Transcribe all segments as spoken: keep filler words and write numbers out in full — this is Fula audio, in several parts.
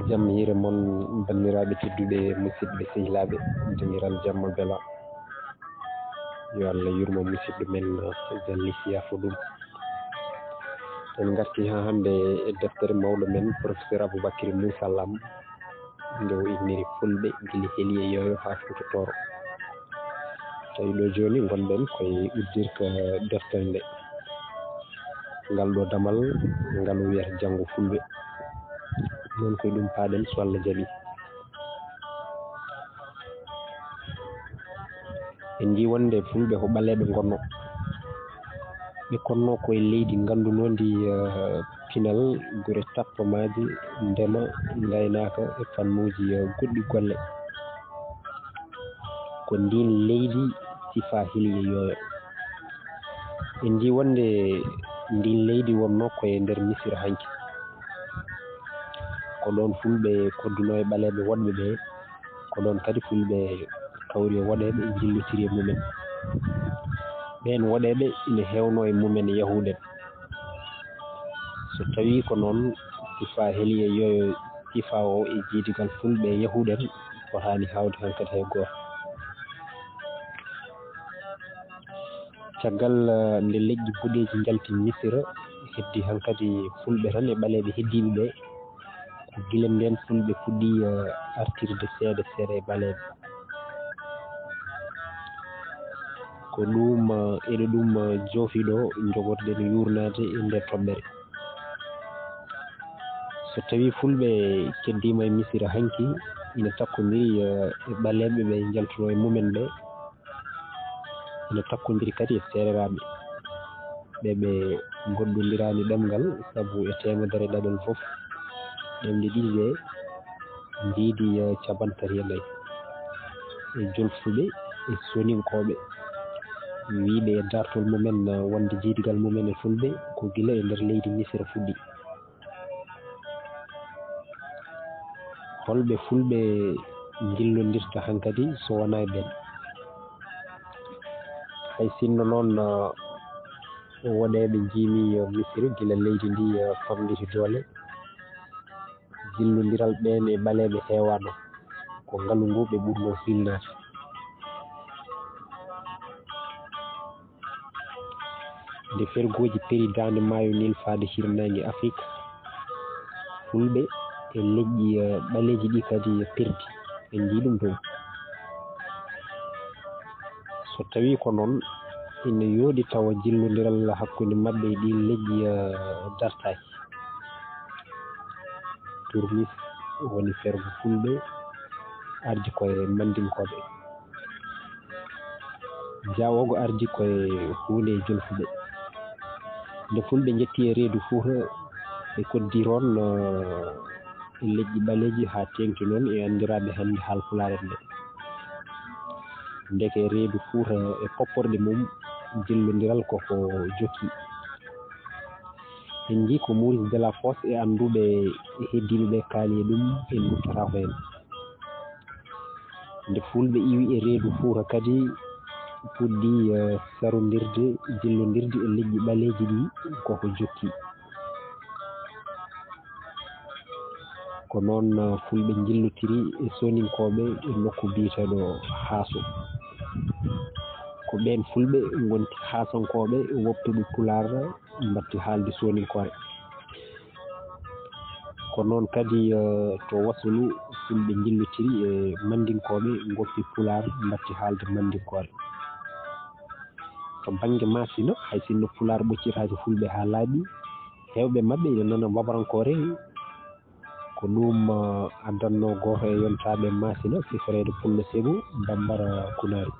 Jam hiire mon, banndiraaɓe tedduɓe, musidɓe sehilaaɓe, dengiral jamma bela. Yo Allah yurmo musidɗo men, Jalli Siyaafo ɗum. En ngarti haa hannde e deftere mawɗo men, Professeur Aboubacry Moussa Lam, nde o inniri Fulɓe gila Heli e Yooyo haa Fuuta Tooro. Tawi ɗo jooni ngonɗen koye uddirka deftere nde. Ngal ɗo damal, ngal o wiyata Janngo Fulɓe. Noon koye ɗum paaɗen so Allah jaɓi. En njii wonde Fulɓe ko ɓaleeɓe ngonno. Ɓe konno koye leydi nganndunoondi, eh, pinal, gure tappamaaje, ndema, ngaynaaka e fannuuji, eh, goɗɗi golle. Ko ndiin leydi sifaa Heli e Yooyo. En njii wonde ndiin leydi wonno ko e nder Misira hanki. Ko ɗoon Fulɓe koddunoo e ɓaleeɓe woɗɓe ɓe, ko ɗoon kadi Fulɓe kawri e woɗeeɓe, njillotiri e mumen. Ɓeen woɗeeɓe ina heewno e mumen Yahuud en. So tawii ko noon, sifaa Heli e Yooyo, sifaa o e jiydigal Fulɓe e Yahuud en, fotaani hawde hankadi hay gooto. Caggal, eh, nde leƴƴi boɗeeji njalti Misira, heddi hankadi Fulɓe tan e ɓaleeɓe heddiiɓe ɓe. Ko gila ndeen Fulɓe puɗɗii, eh, artirde seeɗa seeɗa e ɓaleeɓe. Ko ɗum, eh, eɗo ɗum, eh, joofi ɗo, njogorɗen yuurnaade e nde toɓɓere. So tawii Fulɓe keddiima e Misira hanki, ina takkondiri, eh, e ɓaleeɓe ɓe njaltunoo e mumen ɓe, ina takkondiri kadi e seereraaɓe ɓe ɓe ngoddondiraani ɗemngal, sabu e teemedere ɗaɗol fof, ɗemɗe ɗiɗi ɗe njiidi, eh, capanɗe tati e nayi. E Jolfuɓe e Soninkooɓe, wiyɓe e daartol mumen, eh, wonde jiydigal mumen e Fulɓe ko gila e nder leydi Misira fuɗɗi. Holɓe Fulɓe njillondirta hankadi so wonaa e ɓeen? Hay sinno noon, eh, woɗeeɓe njiimi, eh, Misira gila leydi ndi, eh, famɗiti doole, jillondiral ɓeen e ɓaleeɓe heewaano. Ko ngalu ngu ɓe ɓurnoo hilnaade. Nde fergooji peri daande maayo Niil faade hirnaange Afrik, Fulɓe e leƴƴi, eh, ɓaleeji ɗi kadi perdi. En njii ɗum toon. So tawii ko noon, ina yooɗi tawa jillondiral hakkunde maɓɓe e ɗiin leƴƴi, eh, dartaaki. Turmis woni fergo Fulɓe, ardi ko e Mandinkooɓe. Jaawoogo ardi ko e huunde e Jolfuɓe. Nde Fulɓe njetti e reedu Fuuta, ɓe koddii toon, eh, e leƴƴi ɓaleeji haa teeŋti noon e anndiraaɓe hannde Haalpulaar en ɓe. Ndeke reedu Fuuta e popporɗe mum, jillondiral ko ko jokki. En njii ko Maurice Delafosse e annduɓe e heddiiɓe ɓe kaali e ɗum, en nduttataa ko heen. Nde Fulɓe iwi e reedu Fuuta kadi, puɗɗii, eh, sarondirde, jillondirde e leƴƴi ɓaleeji ɗi, ko ko jokki. Ko noon, eh, Fulɓe njillotiri e Soninkooɓe e nokku biyeteeɗo Haaso. Ko ɓeen Fulɓe ngonti Haasankooɓe, woptuɓe Pulaar, mbaɗti haalde Soninkoore. Ko noon kadi, eh, to Wasulu, Fulɓe njillotiri e Mandinkooɓe, ngoppi Pulaar, mbaɗti haalde Mandinkoore. To bannge Maasina, hay sinno Pulaar ɓoccitaaki Fulɓe haa laaɓi, heewɓe maɓɓe ina nana Wabarankoore. Ko ɗum, eh, addannoo gooto e yontaaɓe Maasina, siforeede Pullo Sebu, Bambara Kunaari.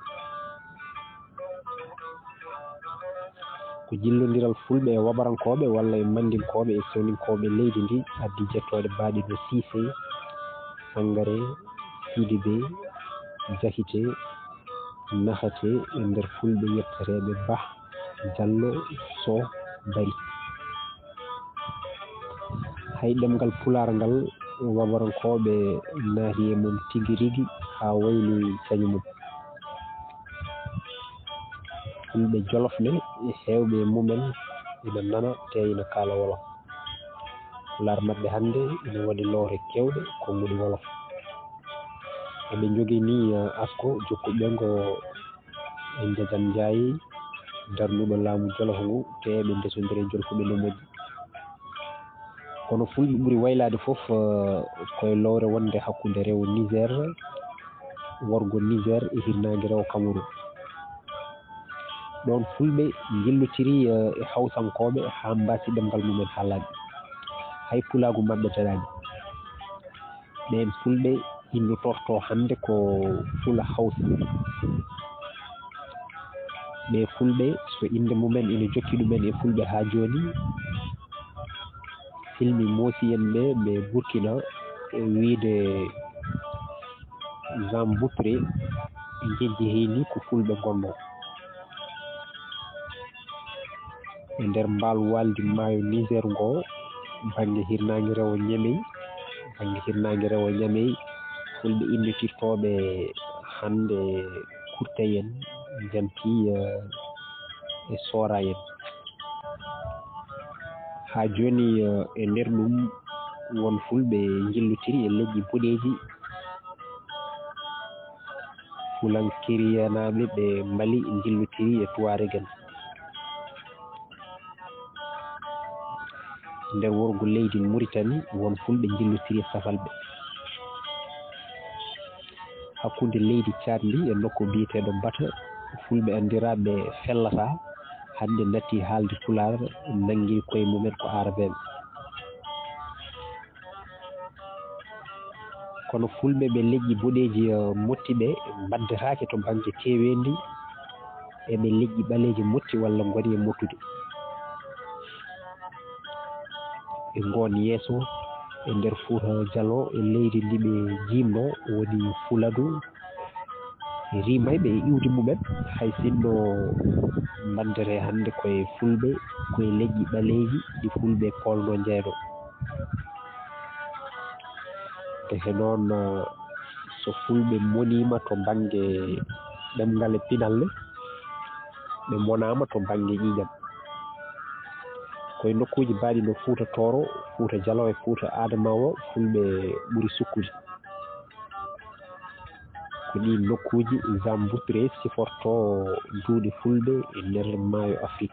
Ko jillondiral Fulɓe e Wabarankooɓe walla e Mandinkooɓe e Soninkooɓe leydi ndi addi jettooɗe baaɗe no Siise, Sangare, Sidibe, Jakite, Nahate e nder Fulɓe yetteteeɓe Bah, Jallo, Soh, Bari. Hay ɗemngal Pulaar ngal, Wabarankooɓe naati e mum tigi rigi haa wayli cañu mum. Fulɓe Jolof ne, heewɓe e mumen ina nana, tee ina kaala Wolof. Pulaar maɓɓe hannde ina waɗi lowre keewɗe konguɗi wolof. Eɓe njogii nii, eh, asko jokkuɓe ngo e Njajan Njaay, darnuɗo laamu Jolof ngu, te eɓe ndesondiri e Jolfuɓe no moƴƴi. Kono Fulɓe ɓuri waylaade fof, eh, koye lowre wonde hakkunde rewo Niger, worgo Niger e hirnaange rewo Cameroun. Ɗoon Fulɓe njillotiri, eh, e Hawsankooɓe haa mbaasi ɗemngal mumen haa laaɓi. Hay pulaagu maɓɓe daɗaani. Ɓeen Fulɓe innotortoo hannde ko Fula Hawsa. Ɓee Fulɓe, so innde mumen ina jokki ɗumen e Fulɓe haa jooni, filmi Moosi en ɓe, ɓe Burkina, e wiyde Jean Boutré, njejji heen ko Fulɓe ngonnoo. E nder mbaal waaldi maayo Niger ngo, bannge hirnaange rewo Ñamey, bannge hirnaange rewo Ñamey, Fulɓe innitirtooɓe hannde Kurtey en, Janti, eh, e Sooraa en. Haa jooni, eh, e nder ɗum, won Fulɓe njillotiri e leƴƴi boɗeeji, Fulankeriyanaaɓe ɓe Mbali njillotiri e Tuwaareg en. Nder worgo leydi Muritani, won Fulɓe njillotiri e Safalɓe. Hakkunde leydi Caad ndi e nokku biyeteeɗo Bata, Fulɓe anndiraaɓe Fellata hannde natti haalde Pulaar, nanngiri koye mumen ko Aarabeeɓe. Kono Fulɓe ɓe leƴƴi boɗeeji, eh, motti ɓe mbaddataake to bannge teeweendi e ɓe leƴƴi ɓaleeji motti walla ngoni e mottude. Ɓe ngoon yeeso e nder Fuuta Jalo e leydi ndi ɓe jiimno woni Fuladu, rimayɓe e iwdi mumen, hay sinno mbaddere hannde koye Fulɓe, koye leƴƴi ɓaleeji ɗi Fulɓe poolno njeeyno. Ndeke noon, so Fulɓe moniima to bannge ɗemngal e pinal, ɓe monaama to bannge ƴiiƴam. Koye nokkuuji mbaɗi no Fuuta Tooro, Fuuta Jalo e Fuuta Adamawa, Fulɓe ɓuri sukkude. Ko ɗiin nokkuuji Jean Boutré sifortoo duuɗe Fulɓe e nder maayo Afrik.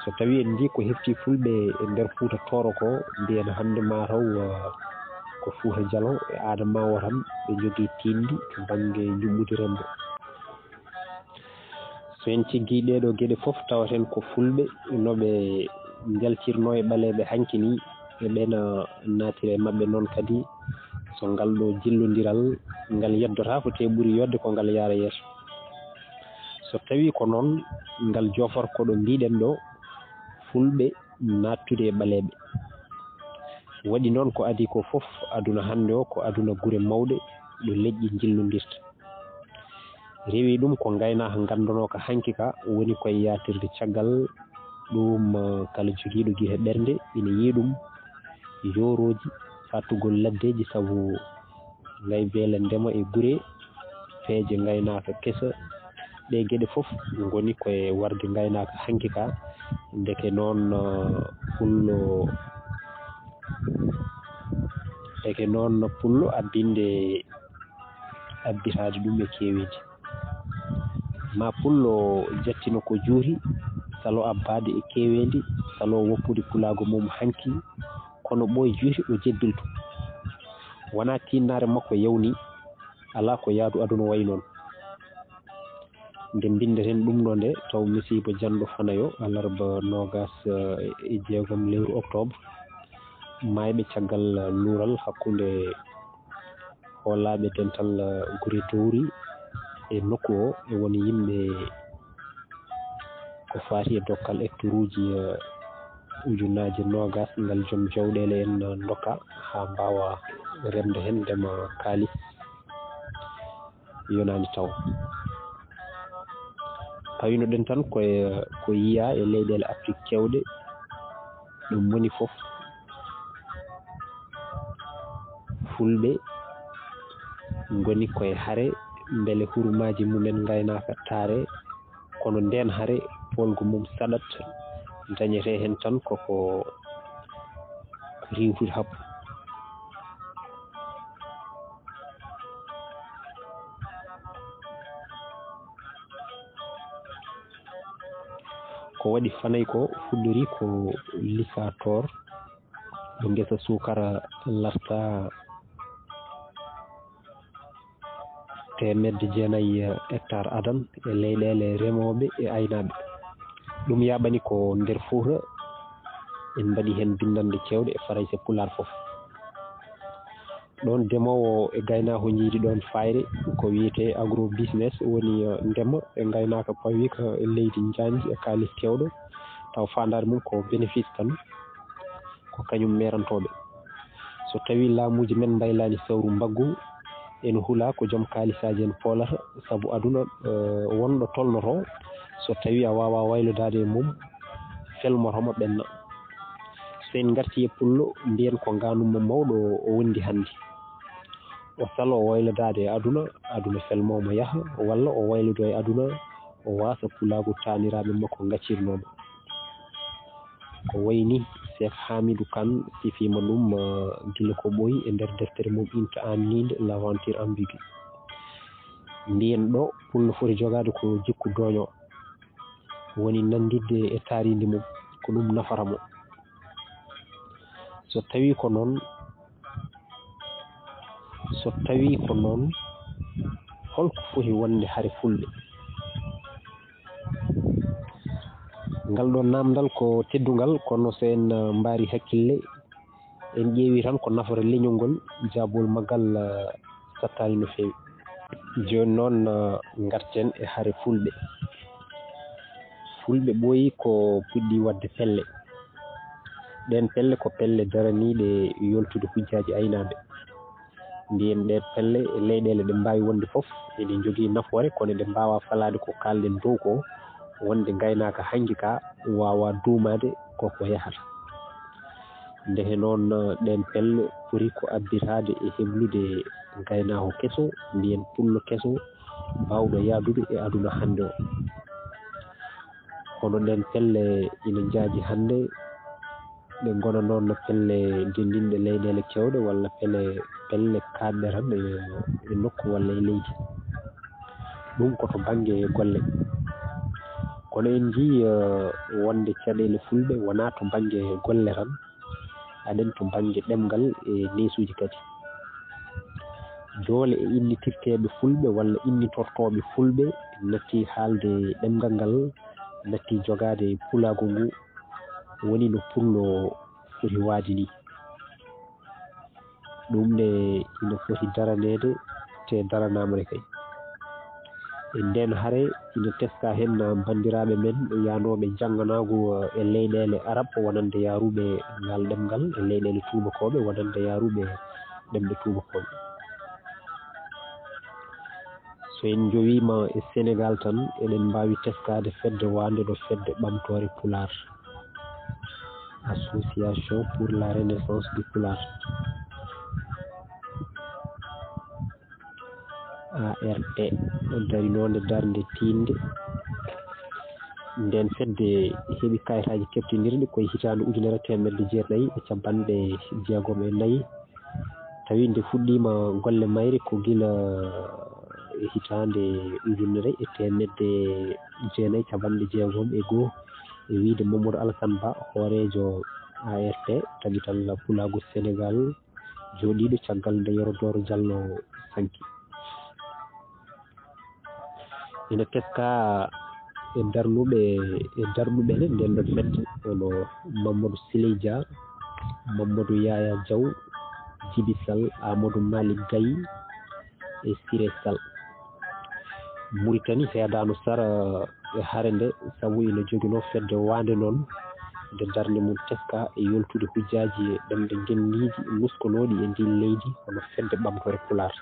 So tawii en njii ko hefti Fulɓe e nder Fuuta Tooro ko, mbiyen hannde maa taw, eh, ko Fuuta Jalo e Adamawa tan ɓe njogii tiiɗndi to bannge njuɓɓudi renndo. So en ciggii ɗee ɗoo geɗe fof, tawaten ko Fulɓe no ɓe njaltirnoo e ɓaleeɓe hanki nii, e ɓeen, ah, naatira e maɓɓe noon kadi. So ngal ɗoo jillondiral, ngal yeddotaako, tee ɓuri yodde ko ngal yaara yeeso. So tawii ko noon, ngal joofata ko ɗo mbiɗen ɗoo, Fulɓe naattude e ɓaleeɓe. Waɗi noon ko adii ko fof, aduna hannde o ko aduna gure mawɗe, ɗo leƴƴi njillondirta. Rewi ɗum ko ngaynaaka nganndanooka hanki ka woni koye yaatirde caggal ɗum, eh, kala jogiiɗo gite ɓernde ina yiyi ɗum, yoorooji, fattugol laddeeji sabu ngaybeela ndema e gure, peeje ngaynaaka kesa. Ɗee geɗe fof ngoni koye warde ngaynaaka hanki ka, ndeke noon, eh, pullo, ndeke noon pullo abbinde abbitaade ɗum e keeweendi. Ma pullo jattino ko juuti, salo abbaade e keeweendi, salo woppude pulaagu mum hanki, kono ɓooy juuti o jebbilto. Wonaa tiinnaare makko yawni, alaa ko yaadu aduna wayi noon. Nde mbinndaten ɗum ɗo nde, taw misiibo janɗo fanayo, alarba noogaas e jeegom lewru oktoobar, maayɓe caggal luural hakkunde hoolaaɓe dental gure dowri e nokku o, e woni yimɓe ko faati e dokkal hectareji, eh, ujunaaje noogaas ngal joom jawɗeele en ndokka haa mbaawa remde heen ndema kaalis yonaani taw. Pawino ɗen tan koye, ko yiyaa e leyɗeele Afrik keewɗe, ɗum woni fof Fulɓe ngoni koye hare, mbele hurumaaji mumen ngaynaaka taare, kono ndeen hare poolgu mum saɗat, dañetee heen tan koko riiwtude happu. Ko waɗi fanay ko fuɗɗori ko Lisaator, ɗo ngesa suukara larta teemedde jeenayi hectare adan e leyɗeele remooɓe e aynaaɓe. Ɗum yaaɓani ko nder Fuuta, en mbaɗi heen binndannde keewɗe e Farayse Pulaar fof. Ɗoon demoowo e gaynaako njiidi ɗoon fayre ko wiyetee agro business, woni, eh, ndema e ngaynaaka pawii ka e leydi njaanji e kaalis keewɗo, taw faandaare mum ko bénéfice tan, ko kañum meerantooɓe. So tawii laamuuji men mbaylaani sawru mbaggu, ene hula ko joom kaalisaaji en poolata, sabu aduna, eh, wonɗo tolnotoo, so tawii a waawaa waylodaade e mum, felmoto mo ɓenna. So en ngartii e pullo, mbiyen ko ngaanumma mawɗo o wondi hannde. O saloo waylodaade e aduna, aduna felmoo mo yaha, walla o waylodoo e aduna, o waasa pulaagu taaniraaɓe makko ngaccirnoo mo. Ko wayi nii, Seek Haamidu Kan sifiima ɗum, eh, gila ko ɓooyi e nder deftere mum Into An Need, L'aventure ambiguë. Mbiyen ɗo, pullo foti jogaade ko jikku dooño, woni nanndidde e taariindi mum, ko ɗum nafata mo. So tawii ko noon, so tawii ko noon, holko foti wonde hare fulɓe? Ngal ɗoo naamndal ko teddungal, kono so en, uh, mbaari hakkille, en ƴeewi tan ko nafata leñol ngol, jaabol maggal, uh, sattaani no feewi. Jooni noon, uh, ngarten e hare fulɓe. Fulɓe ɓooyi ko puɗɗi waɗde pelle. Ɗeen pelle ko pelle daraniiɗe yoltude hujjaaji aynaaɓe. Mbiyen ɗee pelle e leyɗeele ɗe mbaawi wonde fof, eɗe njogii nafoore, kono eɗe mbaawaa falaade ko kaalɗen dow ko, wonde ngaynaaka hanki ka waawaa duumaade ko ko yahata. Ndeke noon, ɗeen pelle poti ko abbitaade e heblude gaynaako keso, mbiyen pullo keso, baawɗo yahdude e aduna hannde o. Kono ɗeen pelle ina njaaji hannde, ɗe ngona noon no pelle denndinɗe leyɗeele keewɗe walla pelle, pelle kaaɗɗe tan e, e nokku walla e leydi. Ɗum ko to bannge golle. Kono en njii, eh, wonde caɗeele fulɓe wonaa to bannge golle tan, aɗen to bannge ɗemngal e neesuuji kadi. Doole e innitirteeɓe fulɓe walla innitortooɓe fulɓe natti haalde ɗemngal ngal, natti jogaade pulaagu ngu, woni no pullo foti waade nii. Ɗum ne ina foti daraneede, te daranaama ne kay. E ndeen hare ina teskaa heen banndiraaɓe men yahnooɓe jannganaagu e leyɗeele Arab, wonande yahruɓe ngaal ɗemngal, e leyɗeele tuubakooɓe, wonande yahruɓe ɗemɗe tuubakooɓe. So en njowiima e Senegaal tan, eɗen mbaawi teskaade fedde waande ɗo, Fedde Ɓamtoore Pulaar, Association pour la Renaissance du Pulaar, A R P, darinoonde darnde tiiɗnde. Ndeen fedde heɓi kayitaaji keptinirɗi ko e hitaande ujunere e teemedde jeenayi e cappanɗe jeegom e nayi. Tawi nde fuɗɗiima golle mayre ko gila e hitaande ujunere e teemedde jeenayi cappanɗe jeegom e goo, e wiyde Mamadou Alassane Ba, hooreejo A R T, Tabital Pulaagu Senegaal, jooɗiiɗo caggal nde Yero Dooro Jallo sanki. Ina teskaa e darnuɓe, e darnuɓe ne ndeen ɗon fedde, hono Mamadou Siley Dia, Mamadou Yaya Diaw, Djiby Sall, Amadou Malick Gaye e Siré Sall. Mauritanie heedaano sara e hare nde, sabu ina joginoo fedde waande noon nde darnde mum teskaa e yoltude hujjaaji e ɗemɗe ngenniiji nuskanooɗi e ndiin leydi, hono Fedde Ɓamtoore Pulaar.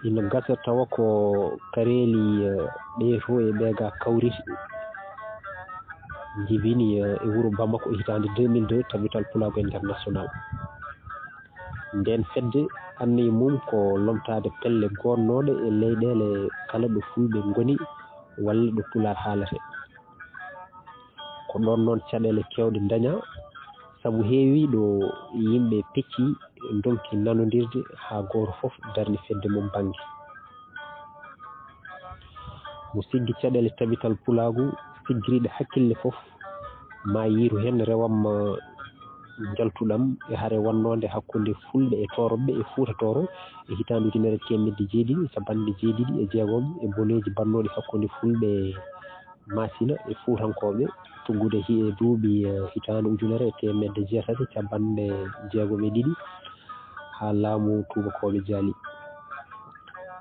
Ina gasa tawa ko kareeli, eh, ɓeeto e ɓeegaa kawriti, njibini, eh, e wuro Bamako e hitaande deux mille deux, Tabital Pulaagu International. Ndeen fedde anniya mum ko lomtaade pelle goodnooɗe e leyɗeele kala ɗo Fulɓe ngoni walla ɗo Pulaar haaletee. Ko ɗoon noon caɗeele keewɗe ndañaa, Sabu heewi ɗo yimɓe pecci, ndonki nanondirde haa gooto fof darni fedde mum bannge. Mo siggi caɗeele tabital pulaagu siggiriiɗe hakkille fof, ma yiitu heen rewam, eh, njaltuɗam e hare wannoonde hakkunde Fulɓe e Tooroɓe e Fuuta Tooro e hitaande ujunere teemedde jeeɗiɗi e capanɗe jeeɗiɗi e jeegom e boneeji bannooɗi hakkunde Fulɓe Maasina e Fuutankooɓe, tuggude hi-, e duuɓi, eh, hitaande ujunere e teemedde jeetati e capanɗe jeegom e ɗiɗi haa laamu tuubakooɓe jaali.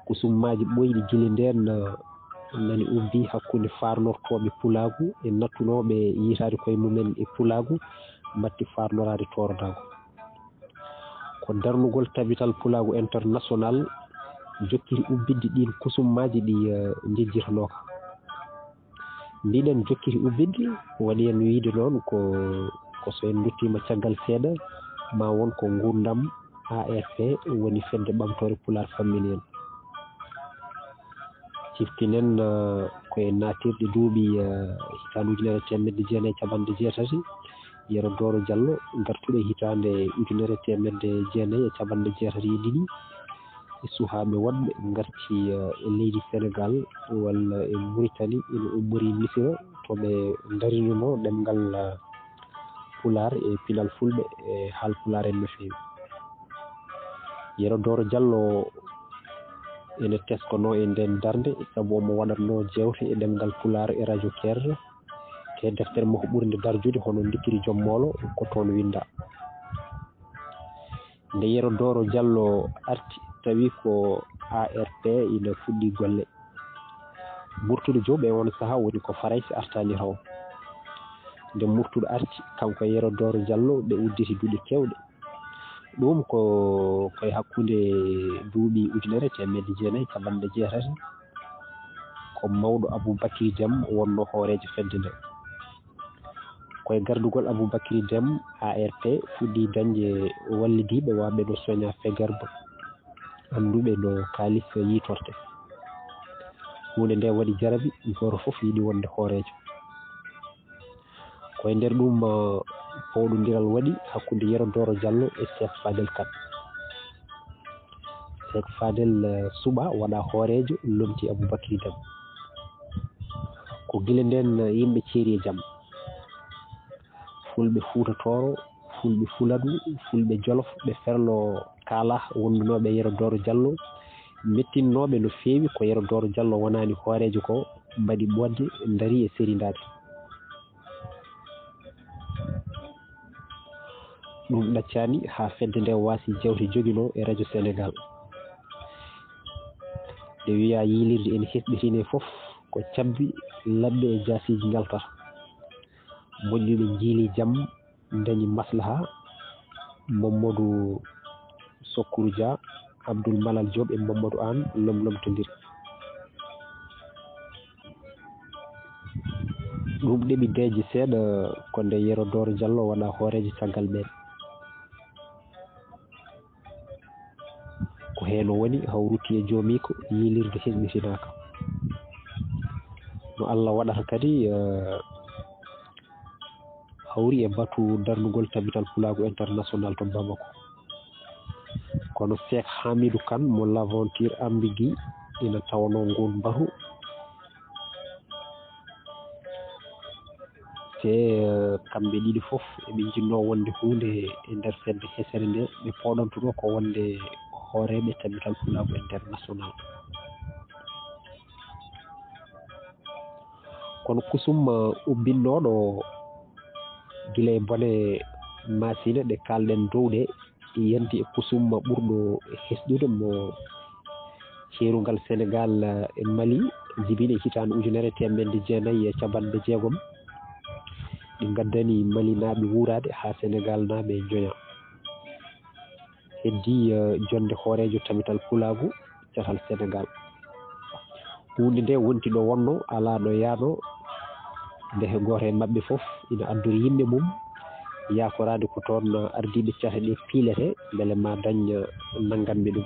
Kusummaaji ɓooyɗi gila ndeen, eh, nani ubbi hakkunde faarnortooɓe pulaagu e nattunooɓe yiytaade koye mumen e pulaagu, mbatti faarnoraade toorodaagu. Ko darnugol tabital pulaagu international jokkiri ubbitde ɗiin kusummaaji ɗi, eh, njejjitanooka. Mbiɗen jokkiri ubbitde, waɗi en wiyde noon ko, ko so en nduttiima caggal seeɗa, ma won ko nguurndam A R P woni fedde ɓamtoore Pulaar fammini en. Ciftinen, eh, ko e naatirɗe duuɓi, eh, hitaande ujunere e teemedde jeenayi e capanɗe jeetati, Yero Dooro Jallo, gartuɗo e hitaande ujunere e teemedde jeenayi e capanɗe jeetati e ɗiɗi, e suhaaɓe woɗɓe ngarti, eh, e leydi Senegaal walla e Muritani, ina ummori Misira, to ɓe ndarinunoo ɗemngal, eh, Pulaar e pinal Fulɓe e Haalpulaar en no feewi. Yero Dooro Jallo ene teskonoo e ndeen darnde, sabu omo waɗatnoo jeewte e ɗemngal Pulaar e rajo Keer, e deftere makko ɓurnde darjude, hono Ndikkiri Joom Moolo, ko toon winndaa. Nde Yero Dooro Jallo arti, tawi ko A R P ina fuɗɗii golle. Murtuɗo Joob e oon sahaa woni ko Farayse artaani tawo. Nde Murtuɗo arti, kanko e Yero Dooro Jallo, ɓe udditi duɗe keewɗe. Ɗum ko, ko e hakkunde duuɓi ujunere e teemedde jeenayi e capanɗe jeetati, ko mawɗo Aboubacry Déme wonnoo hooreejo fedde nde. Ko e gardugol Aboubacry Déme, A R P fuɗɗii dañde wallidiiɓe waɗɓe no Sonia Faidherbe, annduɓe no kaalis yiitortee. Huunde nde waɗi jarabi, gooto fof yiɗi wonde hooreejo. Ko e nder ɗum, eh, pawɗondiral waɗi hakkunde Yero Dooro Jallo e Seek Fadel Kan. Seek Fadel, eh, suɓaa, waɗaa hooreejo, lomtii Aboubacry Déme. Ko gila ndeen, eh, yimɓe ceeri e jam. Fulɓe Fuuta Tooro, Fulɓe Fuladu, Fulɓe Jolof, ɓe Ferlo Kaalah wondunooɓe e Yero Dooro Jallo, mettinnooɓe no feewi ko Yero Dooro Jallo wonaani hooreejo ko, mbaɗi ɓoodde, ndarii e serindaade. Ɗum ɗaccaani haa fedde nde waasi jeewte joginoo e rajo Senegaal. Nde wiyaa yiilirde ene hesɗitinee fof, ko cabbi, labbe e jaasiiji njaltata. Moƴƴuɓe njiili jam, ndañi maslaha, Mamadou Sokuru Dia, Abdoul Malal Diop e Mamadou Anne lomlomtondiri. Ɗum ɗeɓi deeƴde seeɗa, ko nde Yero Dooro Jallo waɗaa hooreejo caggal ɓeen. Ko heen o woni, hawruti e joomiiko, yiilirde hesɗitinaaka. No Allah waɗata kadi, eh, hawri e batu darnugol Tabital Pulaagu International to Bamako. Kono Seek Hamidou Kane mo L'Aventure Ambigui ina tawanoo nguun batu. Te, eh, kamɓe ɗiɗi fof eɓe njinnoo wonde huunde e nder fedde hesere nde, ɓe pooɗontonoo ko wonde hooreeɓe Tabital Pulaagu International. Kono kusum, eh, ubbinnooɗo gila e bone Maasina ɗe kaalɗen dow ɗe, yanti e kusum ɓurɗo hesɗude mo ceerungal Senegaal e Mali, jibini e hitaande ujunere e teemedde jeenayi e cappanɗe jeegom. Ɗi ngaddani Malinaaɓe wuuraade haa Senegaalnaaɓe njoña. Heddii, eh, jonnde hooreejo Tabital Pulaagu, catal Senegaal. Huunde nde wonti ɗo wonnoo, alaa ɗo yahnoo, nde gooto e maɓɓe fof ina addori yimɓe mum, yaakoraade ko toon ardiiɓe cate ɗe piiletee, mbele ma dañ nannganɓe ɗum.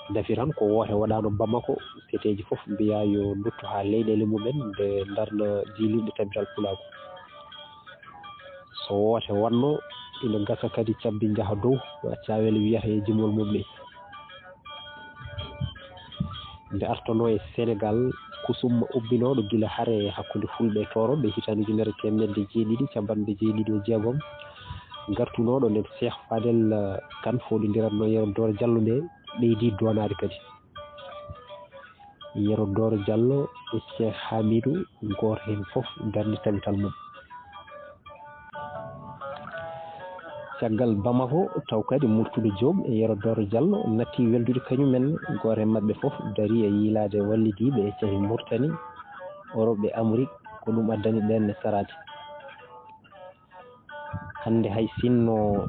Nafi tan ko woote waɗaano Bamako, seteeji fof mbiyaa yo ndutto haa leyɗeele mumen, nde ndarna jiilirɗe Tabital Pulaagu. So woote waɗno, ina gasa kadi cabbi njaha dow, caawele wiyata e jimol mum ni. Nde artonoo e Senegaal, kusumma ubbinooɗo gila hare hakkunde Fulɓe e Tooroɓe hitaande ujunere teemedde jeeɗiɗi cappanɗe jeeɗiɗi e jeegom, gartunooɗo nde Cheikh Fadel Kane fooɗondiratnoo Yero Dooro Jallo nde, ɓeydi doonaade kadi. Yero Dooro Jallo e Cheikh Hamidou, gooto heen fof darni tabital mum. Caggal Bamako, taw kadi Murtuɗo Joom e Yero Dooro Jallo natti weldude kañumen, gooto e maɓɓe fof darii e yiilaade wallidiiɓe e cahi Murtani, Orop e Amrik, ko ɗum addani ɓeen ne saraade. Hannde hay sinno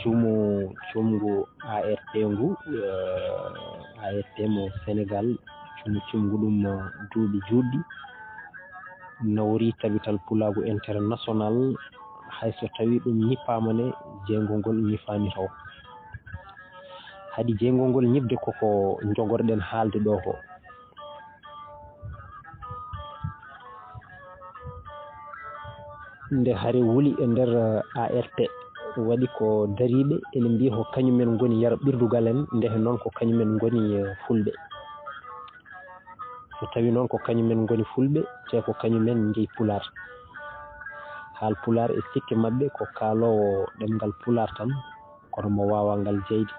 cumu, cumngu A R P ngu, eh, A R P mo Senegaal, cumu, cumngu ɗum, eh, duuɓi juutɗi, nawori tabital pulaagu international, hay so tawii ɗum ñippaama ne, jeyngol ngol ñiffaani tawo. Hade jeyngol ngol ñifde, koko njogorɗen haalde ɗoo ko. Nde hare wuli e nder, eh, A R T, waɗi ko dariiɓe ene mbiya ko kañumen ngoni yero ɓirdugal en, ndehe noon ko kañumen ngoni, eh, Fulɓe. So tawii noon ko kañumen ngoni Fulɓe, te ko kañumen njeyi Pulaar. Haal Pulaar e sikke maɓɓe ko kaaloowo ɗemngal Pulaar tan, kono mo waawaa ngal jeyde.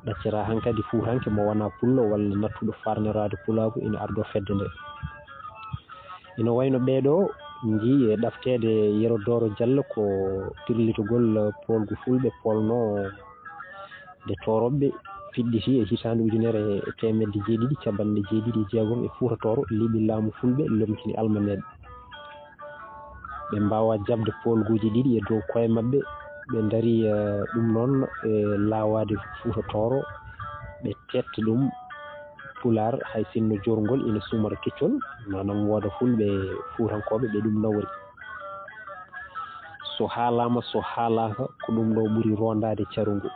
Ɗacciraa hankadi Fuutanke mo wonaa Pullo walla nattuɗo faarnoraade Pulaagu ina ardoo fedde nde. Ina wayno ɓee ɗoo njii e ɗafteede Yero Dooro Jallo ko pirlitogol poolgu Fulɓe poolnoo nde Tooroɓe piɗɗiti e hitaande ujunere e teemedde jeeɗiɗi cappanɗe jeeɗiɗi e jeegom e Fuuta Tooro, liɓi laamu Fulɓe lomtini Almaneeɓe. Ɓe mbaawaa jaɓde poolguuji ɗiɗi e dow koye maɓɓe, ɓe ndarii, eh, ɗum noon e laawaade Fuuta Tooro, ɓe teetta ɗum Pulaar, hay sinno joorngol ina sumora keccol, maanaam wooda Fulɓe Fuutankooɓe ɓe ɗum nawori. So haalaama, so haalaaka, ko ɗum ɗo ɓuri rondaade caru ngu.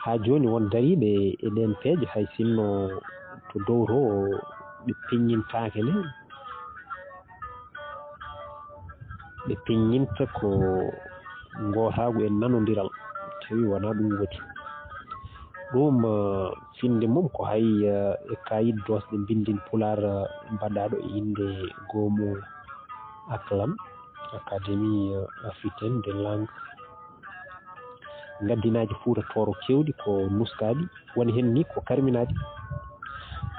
Haa jooni won dariiɓe e ɗeen peeje, hay sinno to dow to ɓe peññintaake ne, ɓe peññinta ko ngootaagu e nanondiral, tawi wonaa ɗum woni. Ɗum, eh, finnde mum ko hay, eh, e kaayit doosɗe mbinndin Pulaar, eh, mbaɗaaɗo e innde goomu Aklam, Académie, eh, Africaine des Langues. Ngaddinaaji Fuuta Tooro keewɗi ko nuskaaɗi, woni heen ni ko karminaaɗi.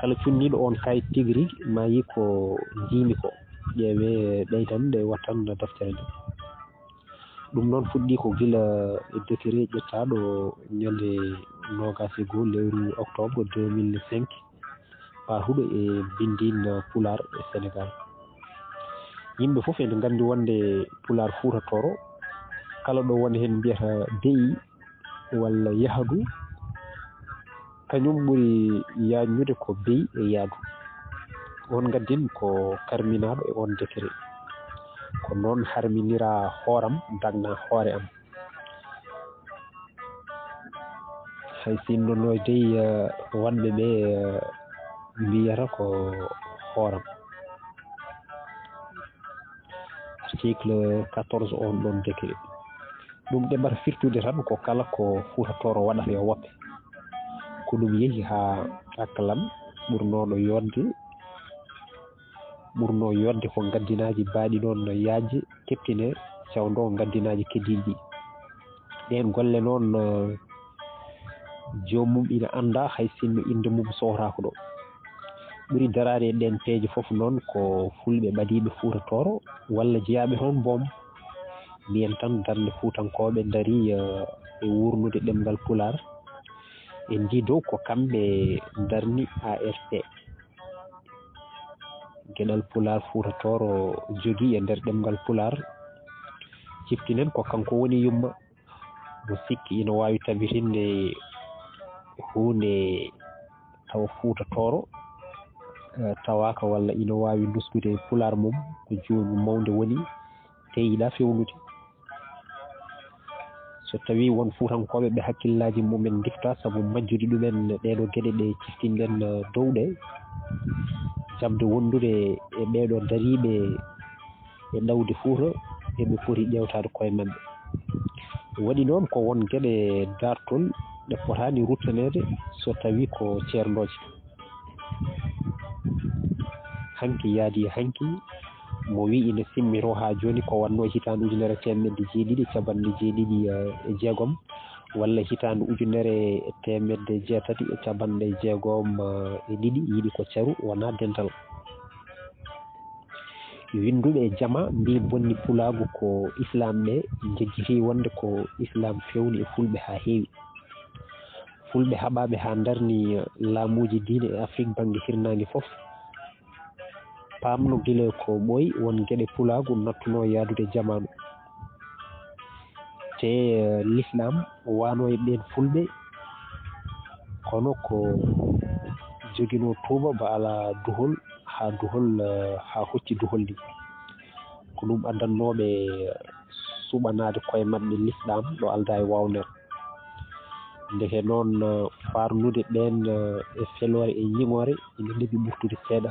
Kala cunniiɗo oon kaayit tigi rigi, maa yi ko njiimi ko, ƴeewee ɗeytan ɗe wattan deftere nde. Ɗum noon fuɗɗii ko gila e décret ƴettaaɗo ñande noogaas e goo lewru octobre deux mille cinq, paatuɗo e binndin Pulaar e Senegaal. Yimɓe fof ene nganndi wonde Pulaar Fuuta Tooro, kala ɗo woni heen mbiyata beyi walla yahdu, kañum ɓuri yaajnude ko beyi e yaadu. On ngaddin ko karminaaɗo e on décret. Ko noon harminiraa hooram, dagna hoore am. Hay sinno no dey, eh, wonɓe ɓe, eh, mbiyata ko hooram. Article quatorze on ɗon décret. Ɗum ɗeɓata firtude tan ko kala ko Fuuta Tooro waɗata yo woppe. Ko ɗum yehi haa Aklam ɓurnooɗo yodde, ɓurnoo yodde ko ngaddinaaji baaɗi ɗon yaajde, keptine cawndo ngaddinaaji keddiiɗi. Ɗeen golle noon, eh, joomum ina anndaa hay sinno innde mum sohraaka ɗo. Ɓuri daraade e ɗeen peeje fof noon ko Fulɓe ɓadiiɓe Fuuta Tooro walla jeyaaɓe toon boom. Mbiyen tan darnde Fuutankooɓe ndarii, eh, e wuurnude ɗemngal Pulaar. En njii dow ko kamɓe ndarni A R T. Geɗal Pulaar Fuuta Tooro jogii e nder ɗemngal Pulaar. Ciftinen ko kanko woni yumma. Mo sikki ina waawi tabitinde huunde tawa Fuuta Tooro, eh, tawaaka walla ina waawi nuskude e Pulaar mum ko juulɓe mawnde woni, te yiɗaa fewnude. So tawii won Fuutankooɓe ɓe hakkillaaji mumen ndiftaa sabu majjude ɗumen ɗee ɗoo geɗe ɗe ciftinɗen, eh, dow ɗe, jaɓde wondude e ɓee ɗoo dariiɓe e ɗawde Fuuta, eɓe poti ƴeewtaade koye maɓɓe. Waɗi noon ko won geɗe daartol ɗe potaani ruttaneede so tawii ko ceerndooje. Hanki yaadi e hanki, mo wii ina simmiroo haa jooni ko wonnoo hitaande ujunere e teemedde jeeɗiɗi e capanɗe jeeɗiɗi e jeegom, walla hitaande ujunere e teemedde jeetati e capanɗe jeegom e ɗiɗi, yiɗi ko caru, wonaa dental. Winnduɓe e jama mbii bonni pulaagu ko Islaam ɓe njejjitii wonde ko Islaam feewni e Fulɓe haa heewi. Fulɓe haɓaaɓe haa ndarni laamuuji diine e Afrik bannge hirnaange fof, paamno gila ko ɓooy won geɗe pulaagu nattunoo yaadude e jamaanu. Te, eh, Lislaam waano e ɓeen Fulɓe, kono ko joginoo tuuba ba alaa duhol haa duhol, eh, haa hocci duhol ni. Ko ɗum addannooɓe suɓanaade koye maɓɓe Lislaam ɗo aldaa e waawnere. Ndeke noon, eh, faarnude ɓeen, eh, e feloore e ñiŋoore ina neeɓi ɓurtude seeɗa,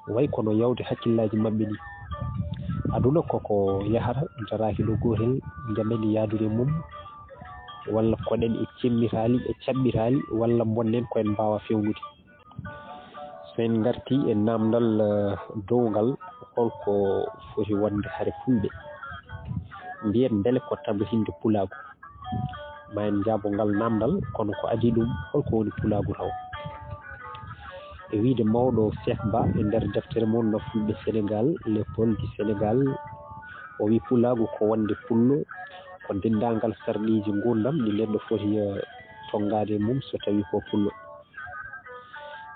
way kono yawde hakkillaaji maɓɓe ni. Aduna koko yahata, daraaki ɗo gootel, njamen yaadude mum, walla koɗen e cemmitaali, e caɓɓitaali, walla mbonnen ko en mbaawaa feewnude. So en ngartii e naamndal, eh, dow ngal, holko foti wonde hare Fulɓe? Mbiyen mbele ko tabitinde pulaagu? Ma en njaabo ngal naamndal, kono ko adii ɗum, holko woni pulaagu taw? E wiyde mawɗo Seek Ba e nder deftere mum no Fulɓe Senegaal, Les Peuls du Sénégal, o wii pulaagu ko wonde pullo, ko denndaangal sarɗiiji nguurndam ɗi neɗɗo foti, eh, tonngaade e mum so tawii ko pullo.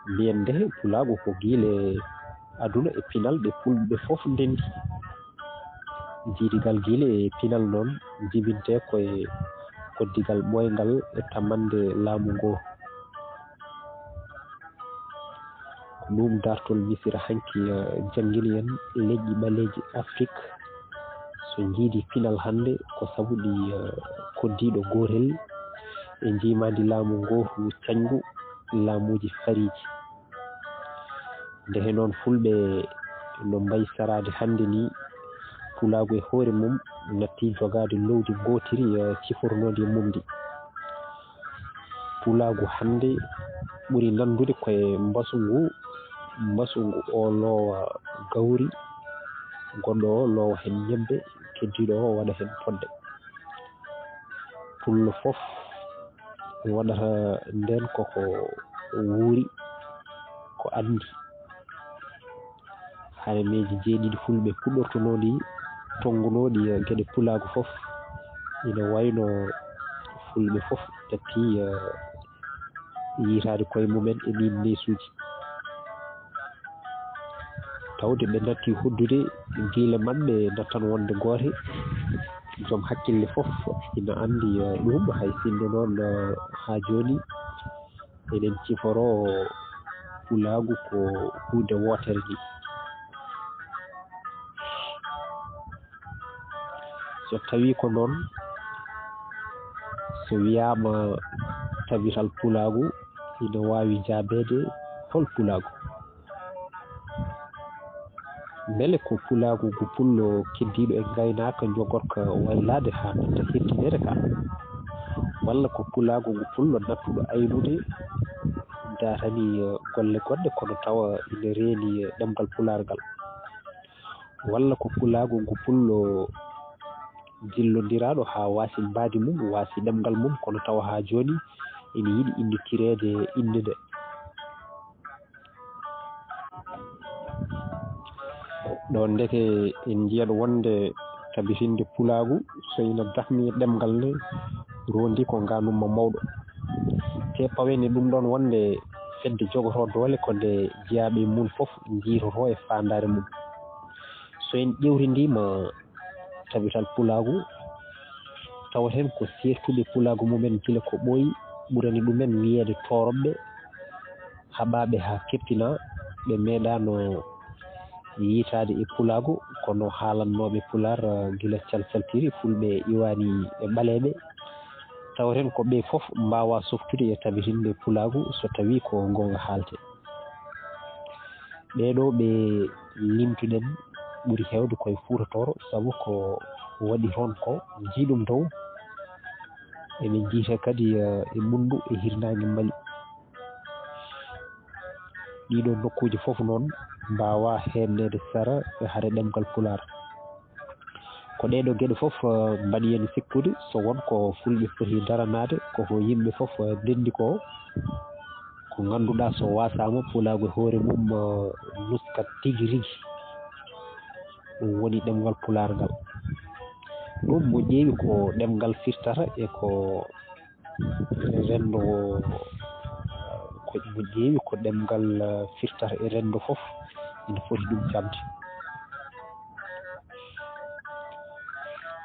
Mbiyen nde pulaagu ko giile aduna e pinal ɗe Fulɓe fof ndenndi. Jiidigal giile e pinal noon jibintee ko e koddigal ɓooyngal e tamannde laamu ngoo. Ko ɗum dartol Misira hanki, eh, janngini en leƴƴi ɓaleeji Afrik. So njiidi pinal hannde ko sabu ɗi, eh, koddiiɗo gootel e njiimaandi laamu ngoohu cañngu laamuuji fariiji. Nde he noon Fulɓe no mbayi saraade hannde ni, pulaagu e hoore mum natti jogaade lowdi ngootiri, eh, cifornoondi e mum ndi. Pulaagu hannde ɓuri nanndude ko e mbasu ngu, mbasu ngu o loowa gawri, goɗɗo o loowa heen ñebbe, keddiiɗo o waɗa heen fodde. Pullo fof waɗata ndeen koko wuuri, ko anndi. Harameeji jeeɗiɗi Fulɓe puɗɗortonooɗi, tonngunooɗi, eh, geɗe pulaagu fof, ina wayno Fulɓe fof natti, eh, yiytaade koye mumen e ɗiin neesuuji. Tawde ɓe natti hoddude giile maɓɓe nattan wonde goote, joom hakkille fof ina anndi, eh, ɗum, hay sinno noon, eh, haa jooni eɗen ciforoo pulaagu ko huunde wootere ni. So tawii ko noon, so wiyaama tabital pulaagu, ina waawi jaabeede hol pulaagu? Mbele ko pulaagu ngu pullo keddiiɗo e ngaynaaka njogorka waylaade haa natta hirjinere ka? Walla ko pulaagu ngu pullo nattuɗo aynude, darani, eh, golle goɗɗe kono tawa ina reeni, eh, ɗemngal pulaar ngal? Walla ko pulaagu ngu pullo jillondiraaɗo haa waasi mbaadi mum, waasi ɗemngal mum, kono tawa haa jooni ina yiɗi innitireede innde nde? Ɗo ndeke en njiyat wonde tabitinde pulaagu so ina dahni ɗemngal ne rondi ko nganumma mawɗo. Te pawen e ɗum ɗoon wonde fedde jogotoo doole ko nde jiyaaɓe mum fof njiytotoo e faandaare mum. So en ƴewrindiima tabital pulaagu, tawaten ko seertuɓe pulaagu mumen gila ko ɓooyi ɓurani ɗumen wiyeede tooroɓɓe, haɓaaɓe haa keptinaa, ɓe meeɗaano yiytaade e pulaagu, kono haalannooɓe pulaar, eh, gila calcaltiri, fulɓe iwaani e ɓaleeɓe, tawaten ko ɓe fof mbaawaa softude e tabitinde pulaagu so tawii ko goonga haaletee. Ɓee ɗoo ɓe limtuɗen ɓuri heewde koye Fuuta Tooro, sabu ko waɗi toon ko njii ɗum dow. Eɓe njiyta kadi, eh, e Ɓunndu e hirnaange Mali. Ɗiiɗoo nokkuuji fof noon mbaawaa heedneede sara e hare ɗemngal Pulaar. Ko ɗeeɗoo geɗe fof, eh, mbaɗi en sikkude so won ko Fulɓe foti daranaade, ko ko yimɓe fof, eh, ndenndi ko, ko ngannduɗaa so waasaama Pulaagu e hoore mum, eh, nuskat tigi rigi. Ɗum woni ɗemngal Pulaar ngal. Ɗum mo ƴeewi ko ɗemngal firtata e ko renndo, ko mo ƴeewi ko ɗemngal, eh, firtata e renndo fof, ina foti ɗum jaɓde.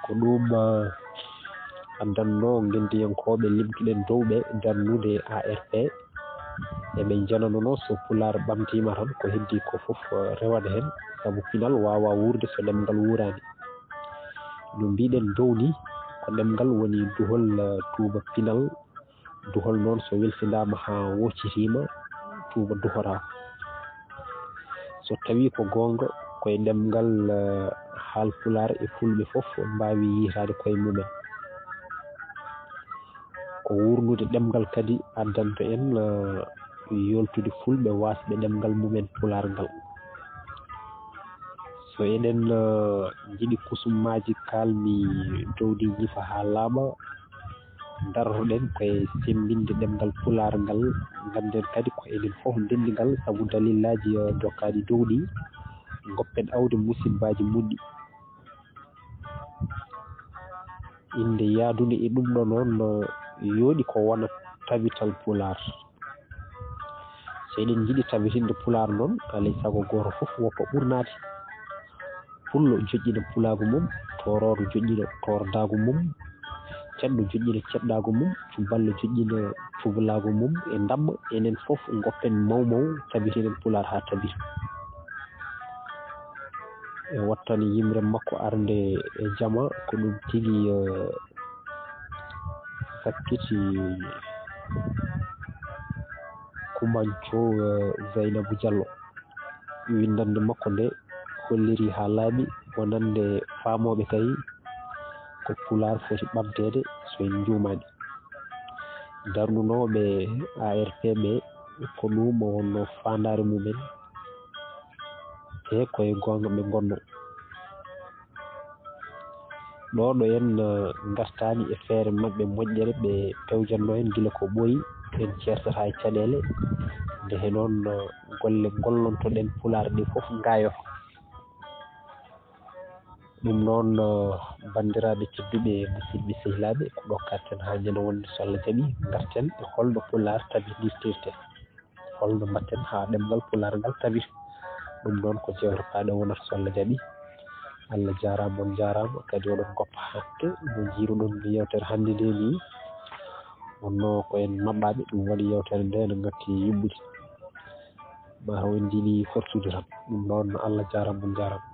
Ko ɗum, eh, addannoo ngenndiyankooɓe limtuɗen dow ɓe darnude A R P. Eɓe njananonoo so Pulaar ɓamtiima tan, ko heddii ko fof, eh, rewata heen, sabu pinal waawaa wuurde so ɗemngal wuuraani. No mbiɗen dow nii, ko ɗemngal woni duhol, eh, tuuba pinal. Duhol noon, so welsindaama haa woccitiima, tuuba duhoraako. So tawii ko goonga, ko e ɗemngal, eh, Haalpulaar e Fulɓe fof mbaawi yiytaade koye mumen. Ko wuurnude ɗemngal kadi addanta en, eh, yoltude Fulɓe waasɓe ɗemngal mumen Pulaar ngal. So eɗen, eh, njiɗi kusummaaji kaalmi dow ɗi ñifa haa laaɓa, darotoɗen ko e semmbinde ɗemngal Pulaar ngal, ngannden kadi ko enen fof ndenndi ngal, sabu dalillaaji, eh, dokkaaɗi dow ɗi, ngoppen aawde musibbaaji muɗɗi. Innde yahdunde e ɗum ɗo noon, no yooɗi ko wona tabital Pulaar. So eɗen njiɗi tabitinde Pulaar noon, alaa e sago gooto fof woppa ɓurnaade. Pullo joƴƴina pulaagu mum, tooroodo joƴƴina toordaagu mum, ceddo joƴƴina ceddaagu mum, cuballo joƴƴina cubalaagu mum, e ndamma, enen fof ngoppen maw maw, tabitinen Pulaar haa tabita. E wattani yimre makko arde e jama, ko ɗum tigi, eh, sakkiti Kumanco, eh, Zaynabu Jallo. Winndannde makko nde holliri haa laaɓi wonande faamooɓe tawi ko Pulaar foti ɓamteede so en njuumaani. Darnunooɓe A R P ɓe, ko ɗum o wonnoo faandaare mumen, te ko e goonga ɓe ngonnoo. Ɗo ɗo en, eh, ngartaani e feere maɓɓe moƴƴere, ɓe pewjanno en gila ko ɓooyi, en ceertata e caɗeele. Nde he noon, eh, golle ngollontoɗen Pulaar ɗe fof ngaayoto. Ɗum noon, eh, banndiraaɓe tedduɓe, musidɓe sehilaaɓe, ko ɗo karten haa ñande wonde so Allah jaɓi, ngarten e holno Pulaar tabindirtirte. Holno mbaɗten haa ɗemngal Pulaar ngal tabita? Ɗum noon ko jewte paaɗe wonata so Allah jaɓi. Allah jaaraama, on njaaraama, kadi oɗon ngoppa hakke no njiiruɗon yewtere hannde nde nii. Wonno ko en maɓɓaaɓe, ɗum waɗi yewtere nde no ngatti yuɓɓude. Ma taw en njiɗi fortude tan. Ɗum noon, Allah jaaraama, on njaaraama.